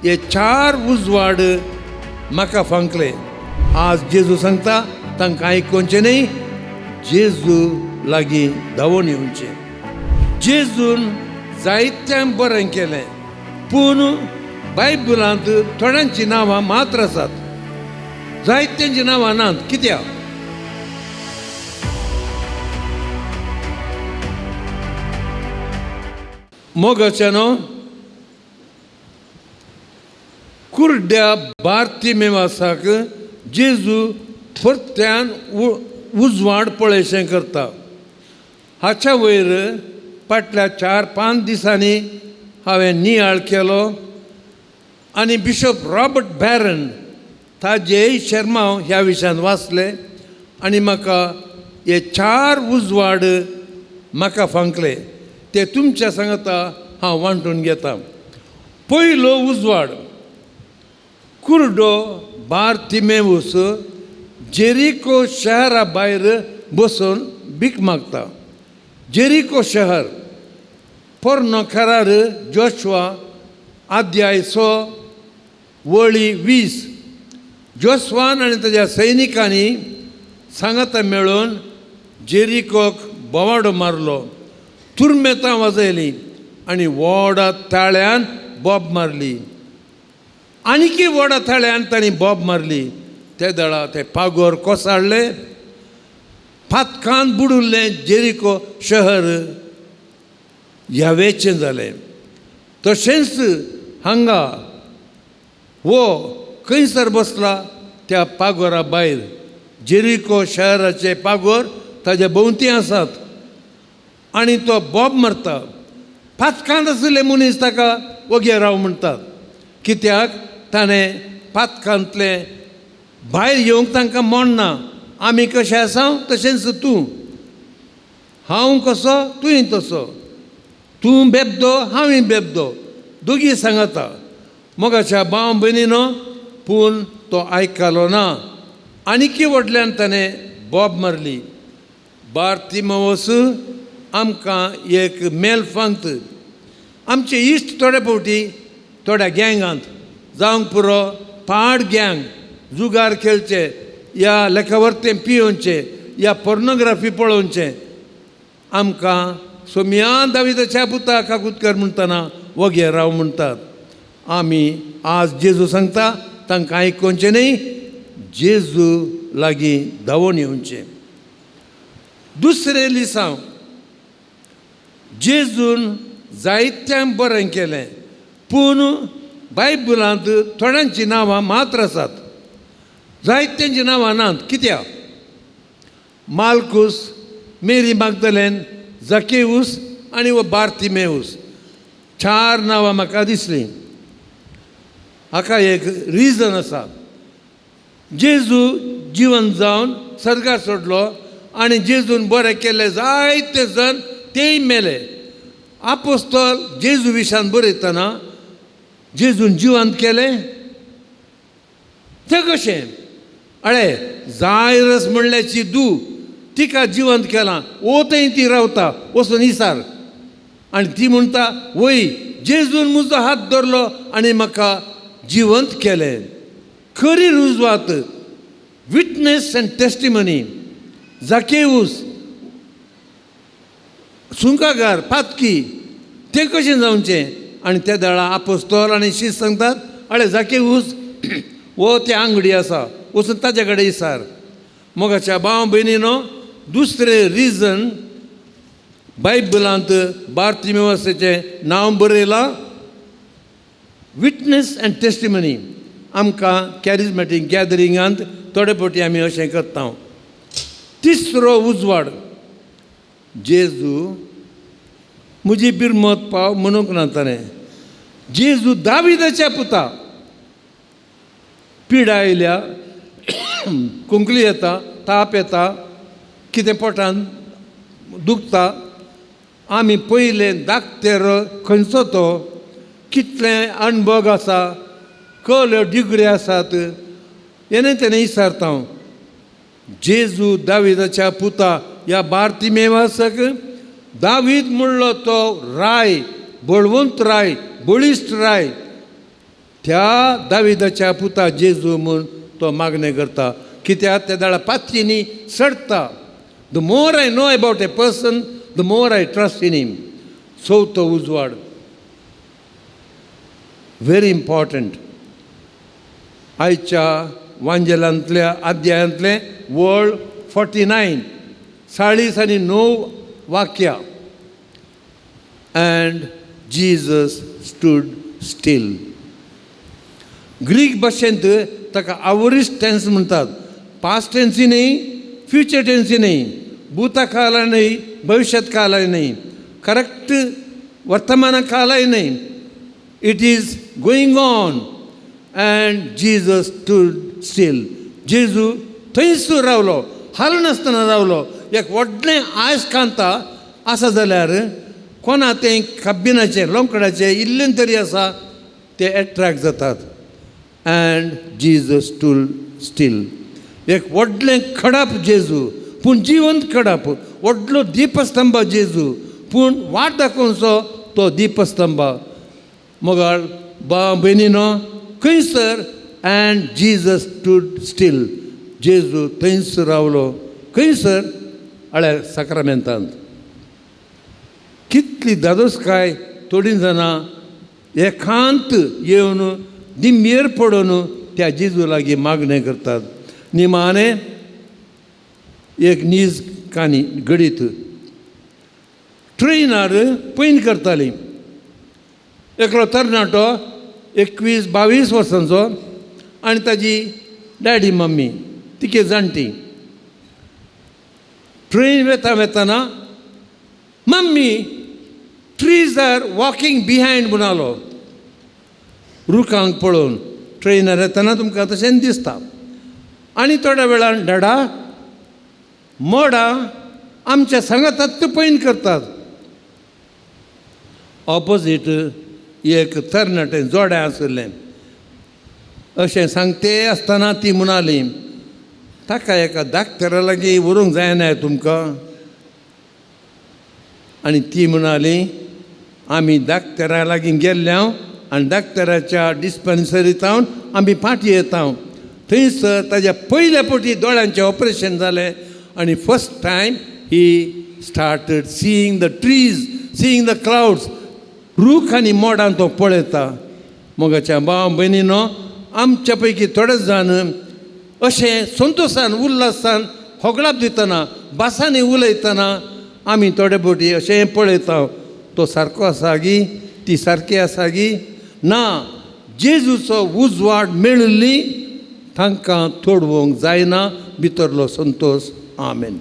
हे चार उजवाड म्हाका फांकले. आज जेजू सांगता तांकां आयकोवचें न्हय, जेजू लागीं धांवून येवचें. जेजून जायत्यांक बरें केलें, पूण बायबलांत थोड्यांचीं नांवां मात्र आसात, जायत्यांचीं नांवां नात. कित्याक? मोगाचें न्हू कुर्ड्या बार्तिमेवासाक जेजू परत्यान उजवाड पळयशें करता. हाच्या वयर फाटल्या 4-5 दिसांनी हांवें नियाळ केलो आनी बिशप रॉबर्ट बॅरन ताजेय शेर्मांव ह्या विशयान वाचले आनी म्हाका हे 4 उजवाड म्हाका फांकले. ते तुमच्या सांगता हांव वांटून घेता. पयलो उजवाड, कुर्डो बार्तिमेवूस जेरिको शहरा भायर बसून भीक मागता. जेरिको शहर पोरणो करार जोशुआ अध्याय 6 वळी 20. जोशुआन आनी ताज्या सैनिकांनी सांगाता मेळून जेरिकोक बोवाडो मारलो, तुर्मेतां वाजयलीं आनी व्हडा ताळ्यान बोब मारली. आनीकी व्हडा ताळ्यान तांणी बोब मारली. ते दळा ते पागोर कोसाळ्ळे, पातकान बुडुल्लें जेरिको शहर ह्यावेचें जालें. तशेंच हांगा हो खंयसर बसला त्या पागोरा भायर, जेरिको शहराचे पागोर ताजे भोंवती आसात आनी तो बोब मारता. पातकांत आशिल्ले मनीस ताका वगेर राव म्हणटात, कित्याक ताणें पातकांतलें भायर येवंक तांकां मोडना. आमी कशें आसा तशेंच तूं, हांव कसो तुंय तसो, तूं बेबदो हांवूय बेबदो, दोगी सांगता. मोगाच्या भाव भयणीनो, पूण तो आयकलो ना. आनीकी व्हडल्यान ताणें बोब मारली. बार्तिमेवस आमकां एक मेल फांत. आमचे इश्ट थोडे फावटी थोड्या गँगांत जावंक पुरो, पाड गँग, जुगार खेळचे या लेखावर्तें पियोवचें या पोर्नोग्राफी पळोवचें, आमकां सोम्या दाविदाच्या पुता काकूत कर म्हणटना वगेर राव म्हणटात. आमी आज जेजू सांगता तांकां आयकोवचें न्हय, जेजू लागीं धांवून येवचें. दुसरें लिसांव, जेजून जायत्यांक बरें केलें, पूण बायबलांत थोड्यांचीं नांवां मात्र आसात, जायत्यांचीं नांवां नात. कित्याक? मालकूस, मेरी मागदलेन, जाकेऊस आनी वो बार्तिमेऊस, 4 नांवां म्हाका दिसलीं. हाका एक रिजन आसा. जेजू जिवन जावन सर्गार सोडलो आनी जेजून बरें केल्ले जायते जण तेय मेले. आपोस्तोल जेजू विशान बरयतना जेजून जिवंत केलें तें कशें? अळे जायरस म्हणल्याची दू तिका जिवंत केलां, ओ थंय ती रावता वचून इसार, आनी ती म्हणटा वय जेजून म्हजो हात धरलो आनी म्हाका जिवंत केलें. खरी रुजवात, विटनेस एंड टेस्टिमनी. जाकेऊस सुंकागार पातकी, तें कशें जावचें? आनी त्या दळा आपोस्तोल आनी शीत सांगतात, अळे जाकेऊस हो ते आंगडी आसा, वचून ताजे कडेन इसार. मोगाच्या भाव भयणीनो, दुसरें रिजन बायबलांत बार्तिमेवसाचें नांव बरयलां, विटनेस एंड टेस्टिमनी. आमकां कॅरिजमॅटीक गॅदरिंगांत थोडे फावटी आमी अशें करता. तिसरो उजवाड, जेजू म्हजी बिरमत पाव म्हणूंक ना ताणें. जेजू दाविदाच्या पुता, पिडा आयल्या, कुंकली येता, ताप येता, कितें पोटान दुखता, आमी पयलें दाखतेर खंयचो तो, कितलें अणभोग आसा, कल्यो डिग्री आसात, येणे तेणें विचारता हांव. जेजू दाविदाच्या पुता ह्या बार्तिमेवासक दावीद म्हणलो तो राय, बळवंत राय, बळिश्ट राय, त्या दाविदाच्या पुता जेजू म्हूण तो मागणें करता. कित्याक त्या दाडा पातयेनी चडटा. The more I know about a person, the more I trust in him. चवथो उजवाड, व्हेरी इम्पॉर्टंट. आयच्या वांजेलांतल्या अध्यायांतलें वळ 49, 49 वाक्या. And Jesus stood still. Greek भाशेंत ताका आवरिस्ट टेन्स म्हणटात. पास्ट टेन्सी न्ही, फ्युचर टेन्सी न्ही, भूतकाळ न्ही, भविश्यत काळ न्ही, करेक्ट वर्तमान काळय न्ही. It is going on. And Jesus stood still. जेजू थंयच रावलो, हालनासतना रावलो. एक व्हडलें आयस कांता आसा जाल्यार कोणा तें कब्बिनाचें लोंकडाचें इल्लें तरी आसा ते एट्रॅक्ट जातात. And Jesus stood still. एक व्हडलें खडप जेजू, पूण जिवंत खडप. व्हडलो दीपस्तंभ जेजू, पूण वाट दाखोवचो तो दीपस्तंभ. मोगाळ भाव भयणीनो, खंयसर and Jesus stood still. जेजू थंयच रावलो. खंयसर? अळ्या साक्रामेंतांत. कितली धादोसकाय थोडीं जाणां एकांत येवन दिमयेर पडून त्या जेजू लागीं मागणें करतात. निमाणें एक नीज काणी घडीत. ट्रेनार पयन करताली. एकलो तरणाटो 21-22 वर्सांचो आनी ताजी डॅडी मम्मी तिके जाणटी. ट्रेन वेता वेताना mummy, trees are walking behind म्हणालो. रुखांक पळोवन ट्रेनार येतना तुमकां तशेंच दिसता. आनी थोड्या वेळान डॅडा, मोडां आमच्या सांगातात पयन करतात. ऑपोजीट एक तरणाटें जोडें आशिल्लें. अशें सांगते आसतना ती म्हणाली, ताका एका डाक्टरा लागीं व्हरूंक जायना तुमकां? आनी ती म्हणाली, आमी डाक्टरा लागीं गेल्ले हांव आनी डाक्टराच्या डिस्पेन्सरींत आमी फाटीं येता. थंयसर ताज्या पयल्या फावटी दोळ्यांचें ऑपरेशन जालें आनी first time he started seeing the trees, seeing the clouds. रूख आनी मोडां तो पळयता. मोगाच्या भाव भयणीनो, आमच्या पैकी थोडे जाण अशें संतोशान उल्हासान होगडाप दितना, भासांनी उलयतना आमी थोडे फावटी अशें पळयता, तो सारको आसा गी, ती सारकी आसा गी ना. जेजूचो उजवाड मेळिल्ली तांकां तोडवंक जायना भितरलो संतोश. आमेन.